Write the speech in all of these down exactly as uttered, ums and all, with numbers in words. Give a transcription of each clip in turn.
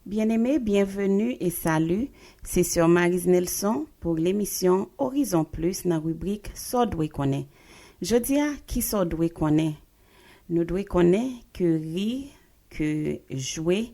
Bien-aimé, bienvenue et salut. C'est Sœur Marise Nelson pour l'émission Horizon Plus nan ribrik Sa w dwe konnen. Jodi a, ki sa w dwe konnen? Nou dwe konnen ke ri, ke jwe,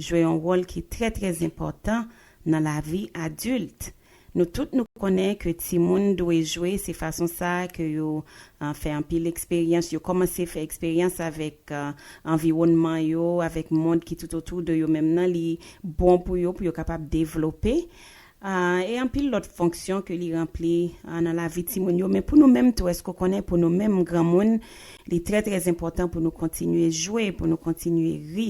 jwe yon wòl ki trè, trè enpòtan nan lavi adilt. Nou tout nou konnen ke timoun dwe jwe, se fason sa ke yo, ah, fè anpil eksperyans, yo kòmanse fè eksperyans avèk, ah, anviwònman yo, avèk mond ki tout otou de yo menm nan, li bon pou yo, pou yo kapab devlope. Ah, e anpil lòt fonksyon ke li ranpli, ah, nan lavi timoun yo. Men pou nou menm tou, èske w konnen pou nou menm granmoun, li trè, trè enpòtan pou nou kontinye jwe, pou nou kontinye ri.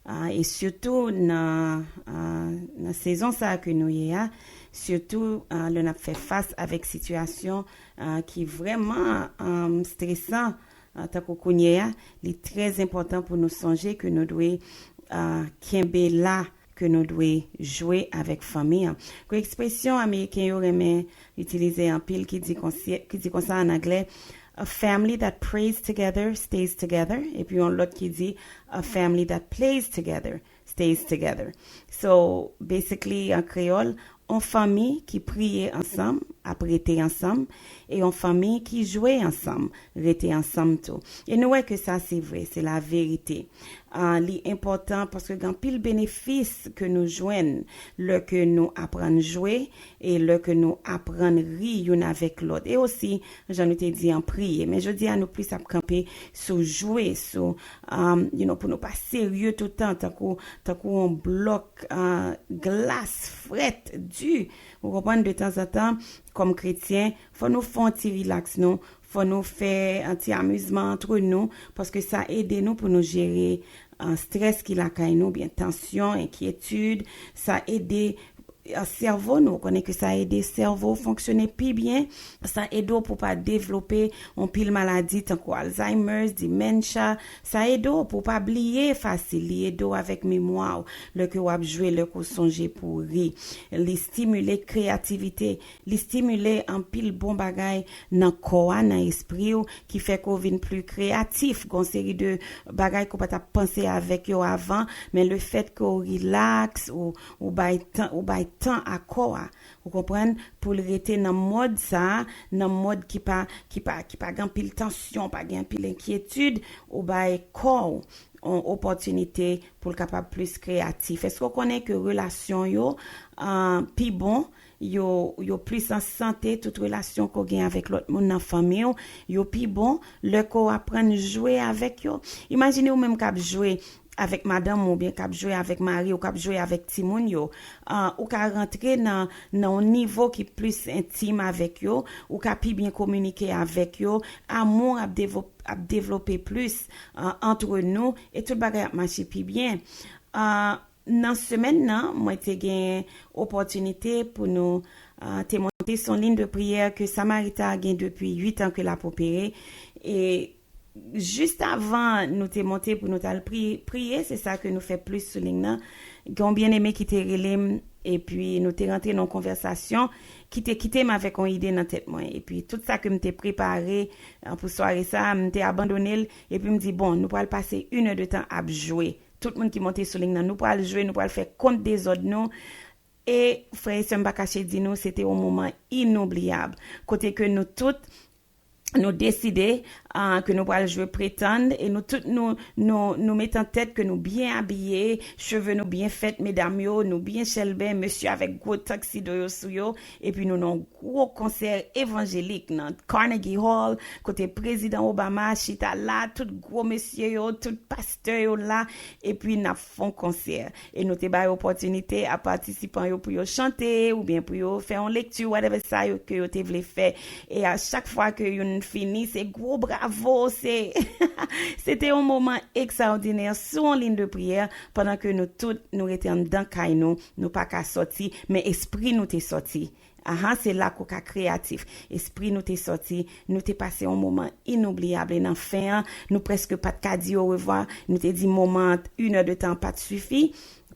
Ah, e sitou nan, ah, nan sezon sa a ke nou ye a, sitou, ah, lè n ap fè fas avèk sitiyasyon, ah, ki vrèman, ah, stresan, ah, tankou kounye a, li trè enpòtan pou nou sonje ke nou dwe, ah, kenbe la, ke nou dwe jwe avèk fanmi an. Kou ekspresyon ameriken yo renmen itilize anpil ki di konsi-, ki di konsa an anglè, "A family that prays together stays together." Epi yon lòt ki di, "A family that plays together stays together." So, basically, an kreyòl, yon fanmi ki priye ansanm ap rete ansanm, e yon fanmi ki jwe ansanm rete ansanm tou. E nou wè ke sa se vre, se la verite. Ah, li enpòtan paske gen anpil benefis ke nou jwenn lè ke nou aprann jwe e lè ke nou aprann ri youn avèk lòt. E osi, jan nou te di an, priye. Men jodi a, nou plis ap kanpe sou jwe, sou, um, you know, pou nou pa serye toutan, tankou, tankou yon blòk, ah, glas frèt, di. Ou konprann, de tanzantan, kòm kretyen, fò nou fè yon ti rilaks nou, fò nou fè yon ti amizman antre nou, paske sa ede nou pou nou jere, ah, strès ki lakay nou, byen tansyon, enkyetid, sa ede, ah, sèvo nou, ou konnen ke sa ede sèvo fonksyone pi byen, sa ede w pou pa devlope yon pil maladi tankou Alzheimer's, dementia, sa ede w pou pa bliye fasil, li ede w avèk memwa w, lè ke w ap jwe, lè ke w sonje pou w ri. Li stimile kreyativite, li stimile anpil bon bagay nan kò a, nan espri w, ki fè ke w vin pli kreyatif. Gon seri de bagay ke w pa t ap panse avèk yo avan, men le fèt ke w rilaks, ou, ou bay tan, ou bay tan a kò a. Ou konprann? Pou l rete nan mòd sa a, nan mòd ki pa, ki pa, ki pa gen anpil tansyon, pa gen anpil enkyetid, ou bay kò w yon opòtinite pou l kapab plis kreyatif. Èske w konnen ke relasyon yo, ah, pi bon, yo, yo plis an sante, tout relasyon ke w gen avèk lòt moun nan fanmi w, yo pi bon lè ke w aprann jwe avèk yo? Imajine w menm k ap jwe avèk madanm ou oubyen k ap jwe avèk mari w, k ap jwe avèk timoun yo. Ah, ou ka rantre nan, nan yon nivo ki plis entim avèk yo, ou ka pi byen kominike avèk yo, amou ap devlo-, ap devlope plis, ah, antre nou, e tout bagay ap mache pi byen. Ah, nan semèn nan, mwen te gen opòtinite pou nou, ah, te monte sou ligne de prière ke Samarita gen depi uit an ke l ap opere. E jis avan nou te monte pou nou t al pri-, priye, se sa ke nou fè plis sou ligne nan. Gen yon byeneme ki te rele m, epi nou te rantre nan yon konvèsasyon ki te kite m avèk yon ide nan tèt mwen. Epi tout sa ke m te prepare, ah, pou sware sa a, m te abandone l, epi m di, "Bon, nou pral pase inè de tan ap jwe." Tout moun ki monte sou ligne nan, nou pral jwe, nou pral fè kont dezòd nou. E frè e sè, m pa kache di nou, se te yon moman inoubliyab, kote ke nou tout, nou deside, ah, ke nou pral jwe pretann, e nou tout, nou, nou, nou met an tèt ke nou byen abiye, cheve nou byen fèt, medam yo, nou byen chèlbè, mesye avèk gwo taksido yo sou yo, epi nou nan gwo konsè evanjelik nan Carnegie Hall, kote Prezidan Obama chita la, tout gwo mesye yo, tout pastè yo la, epi n ap fè yon konsè. E nou te bay opòtinite a patisipan yo pou yo chante, oubyen pou yo fè yon lekti, whatever sa yo, ke yo te vle fè. E a chak fwa ke youn fini, se gwo bravo, se, se te yon moman ekstraòdinè sou yon ligne de prière, pandan ke nou tout, nou rete anndan kay nou, nou pa ka sòti, men espri nou te sòti. Aha, se la ke w ka kreyatif. Espri nou te sòti, nou te pase yon moman inoubliyab. E nan fen an, nou prèske pa t ka di orevwa. Nou te di moman an, inè de tan pa t sifi,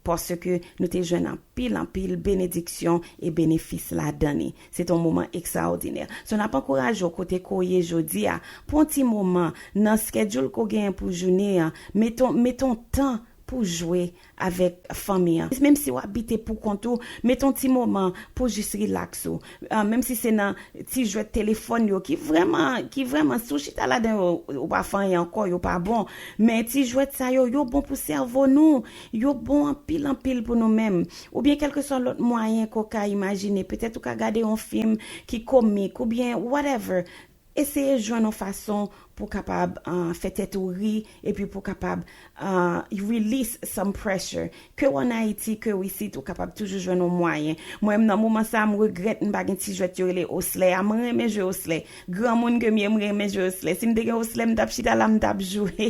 paske nou te jwenn anpil, anpil benediksyon e benefis ladan li. Se te yon moman ekstraòdinè. So, n ap ankouraje w kote ke w ye jodi a, pran yon ti moman nan schedule ke w genyen pou jounen an, met yon, met yon tan pou w jwe avèk fanmi an. Menm si w abite pou kont ou, mete yon ti moman pou w jis rilaks ou. Ah, menm si se nan ti jwèt telefòn yo ki vrèman, ki vrèman, si w chita ladan yo, ou pa fè anyen ankò, yo pa bon. Men ti jwèt sa yo, yo bon pou sèvo nou. Yo bon anpil, anpil pou nou menm. Oubyen kèlkeswa lòt mwayen ke w ka imajine. Petèt ou ka gade yon fim ki komik oubyen whatever. Eseye jwenn yon fason pou w kapab, ah, fè tèt ou ri epi pou w kapab, ah, release some pressure. Ke w ann Ayiti, ke w isit, ou kapab toujou jwenn yon mwayen. Mwen menm nan moman sa a, m regrèt m pa gen ti jwèt yo rele oslè a. Mwen renmen jwe oslè. Granmoun ke m ye, m renmen jwe oslè. Si m te gen oslè, m t ap chita la, m t ap jwe.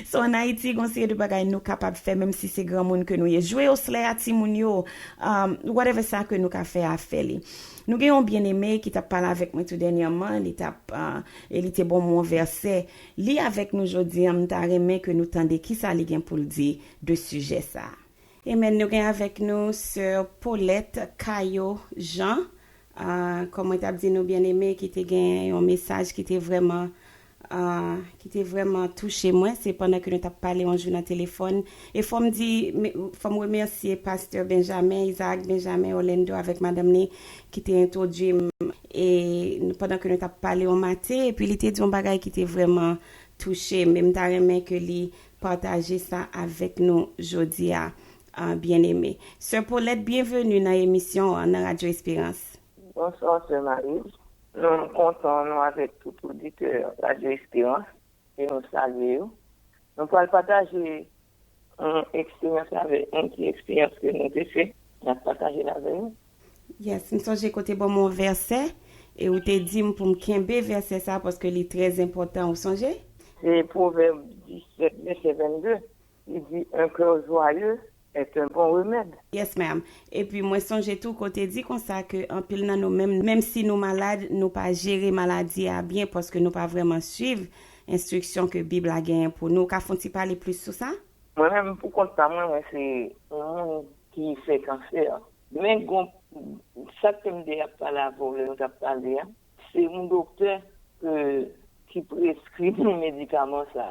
So, ann Ayiti, gen yon seri de bagay nou kapab fè, menm si se granmoun ke nou ye. Jwe oslè a, timoun yo, um, whatever sa ke nou ka fè a, fè li. Nou gen yon byeneme ki t ap pale avèk mwen tou dènyèman, li t ap, ah, e li te ban m yon vèsè. Li avèk nou jodi a, m ta renmen ke nou tande kisa li gen pou l di de sijè sa a. Amen. Nou gen avèk nou sè Paulette Caillot Jean, ah, kòm mwen t ap di nou, byeneme, ki te gen yon mesaj ki te vrèman, ah, ki te vrèman touche mwen. Se pandan ke nou t ap pale yon jou nan telefòn. E fò m di, me- fò m remèsye pastè Benjamin, Isaac Benjamin Orlando avèk madanm li ki te entwodui m. E nou- pandan ke nou t ap pale yon maten, epi li te di yon bagay ki te vrèman touche m. E m ta renmen ke li pataje sa avèk nou jodi a, ah, byeneme. Sè Paulette, byenveni nan emisyon an nan Radyo Esperans. Bonswa, sè Marie. Nou kontan nou avèk tout oditè Radyo Esperans e nou salye yo. Nou pral pataje yon eksperyans avè, yon ti eksperyans ke nou te fè. N ap pataje l avè nou. Yes, m sonje kote ban m yon vèsè, e ou te di m pou m kenbe vèsè sa paske li trè enpòtan, ou sonje? Se Pwovèb disèt, vèsè vennde. Li di, un cœur joyeux est un bon remède. Yes, ma'am. Epi mwen sonje tou kote di konsa ke anpil nan nou menm, menm si nou malad, nou pa jere maladi a byen paske nou pa vrèman swiv enstriksyon ke Bib la genyen pou nou. Ou ka fè yon ti pale plis sou sa? Mwen menm, pou kont pa mwen, mwen se yon moun ki fè kansè. Men gon, sa ke m te ap pale avè w lè nou t ap pale a, se yon doktè ke, ki preskri nou medikaman sa.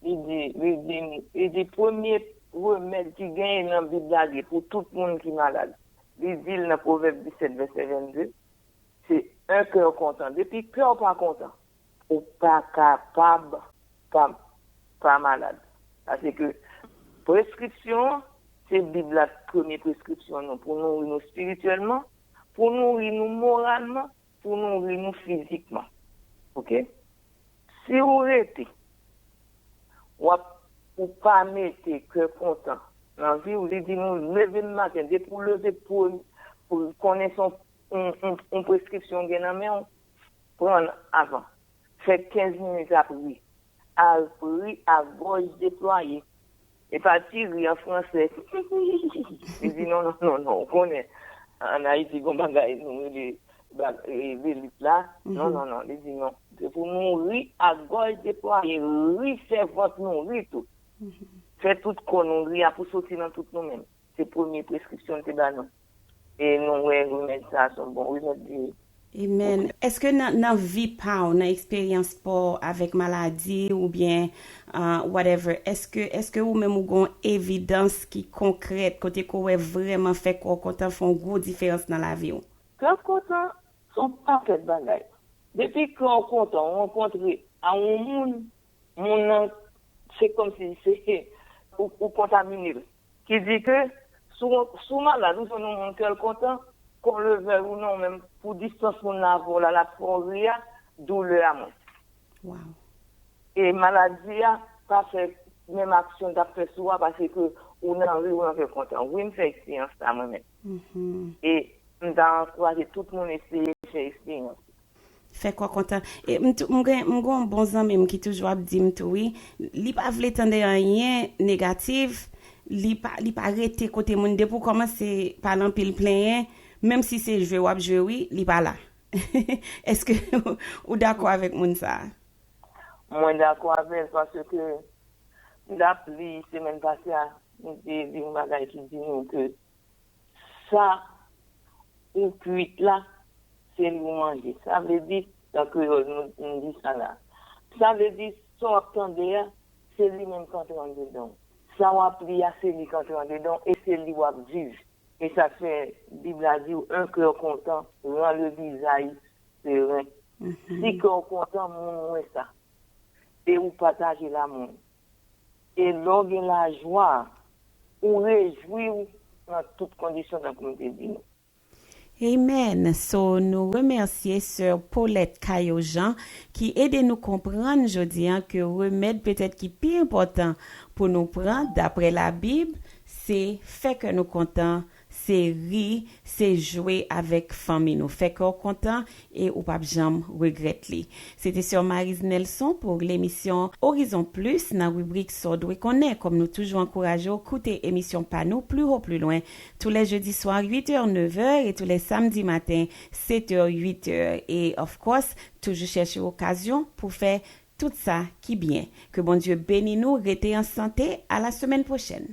Li di, li di, li di premye remèd ki genyen nan Bib la, li pou tout moun ki malad. Li di l nan Pwovèb disèt, vèsè vennde, se un cœur content. Depi kè w pa kontan, ou pa kapab pa, pa malad. Paske preskripsyon an, se Bib la premye preskripsyon nou, pou nouri nou espirityèlman, pou nouri nou moralman, pou nouri nou fizikman. Oke? Si ou rete, w ap, ou pa mete kè kontan nan vi w, li di nou, leve l maten, depi w leve pou, pou konnen se yon, yon, yon, yon preskripsyon w gen nan men w, pran l avan. Fè kenz minit ap ri. Ap ri a gòj deplwaye. E pa ti ri an fransè. Li di, "Non, non, non, non." Ou konnen, ann Ayiti, gon bagay nou rele bag- e, lelit la. Non, non, non. Li di, "Non. Se pou nou ri a gòj deplwaye, ri fè vant nou ri tou. Fè tout kò nou ri a pou soti nan tout nou menm." Se premye preskripsyon l te ba nou. E nou wè remèd sa a se yon bon remèd li ye. Amen. Èske nan, nan vi pa w, nan eksperyans pa w avèk maladi oubyen, ah, whatever, èske, èske ou menm ou gon evidans ki konkrèt kote ke w wè vrèman fè kò w kontan fè yon gwo diferans nan lavi w? Kè kontan se yon pakèt bagay. Depi kè w kontan, ou rankontre a yon moun, moun nan, se kòmsi se ou, ou kontamine l. Ki di ke si w, si w malad, ou jwenn yon moun kè l kontan, ke w leve ou non, menm pou distans moun nan avè w la, l ap fè w ri a, doulè a mwen. Wow. E maladi a pa fè menm aksyon l t ap fè sou ou a, paske ou nan ri, ou nan kè kontan. Wi, m fè eksperyans sa mwen menm. E m ta ankouraje tout moun eseye fè eksperyans. Fè kò kontan. E m tou, m gen, m gen yon bon zanmi m ki toujou ap di m tou, wi, li pa vle tande anyen negatif, li pa, li pa rete kote moun. Depi w kòmanse pale anpil plenyen, menm si se jwe w ap jwe, wi, li pa la. Èske ou dakò avèk moun sa a? Mwen dakò avè l paske m t ap li semèn pase a, m te li yon bagay ki di nou ke sa ou kuit la, se li ou manje. Sa vle di, nan kreyòl, nou, nou di sa la. Sa vle di, sa w ap tande a, se li menm k antre anndedan w. Sa w ap li a, se li k antre andedan w e se li w ap viv. E sa k fè Bib la di w, un cœur content rend le visage serein. Si kè w kontan, moun wè sa. E ou pataje lamou. E lè w gen lajwa, ou rejwi w nan tout kondisyon, tankou m te di nou. Amen. So, nou remèsye sè Paulette Caillot Jean ki ede nou konprann jodi a ke remèd petèt ki pi enpòtan pou nou pran, daprè Labib, se fè kè nou kontan, se ri, se jwe avèk fanmi nou. Fè kè w kontan e ou p ap janm regrèt li. Se te sè Marise Nelson pou lemisyon Horizon Plus nan ribrik Sa w dwe konnen. Kòm nou toujou ankouraje w, koute emisyon pa nou Plus haut plus loin tou lè jedi swa, uit è, nèf è, e tou lè samdi maten, sèt è, uit è. E, of course, toujou chèche okazyon pou fè tout sa ki byen. Ke Bondye beni nou, rete an sante, a la semèn pwochèn.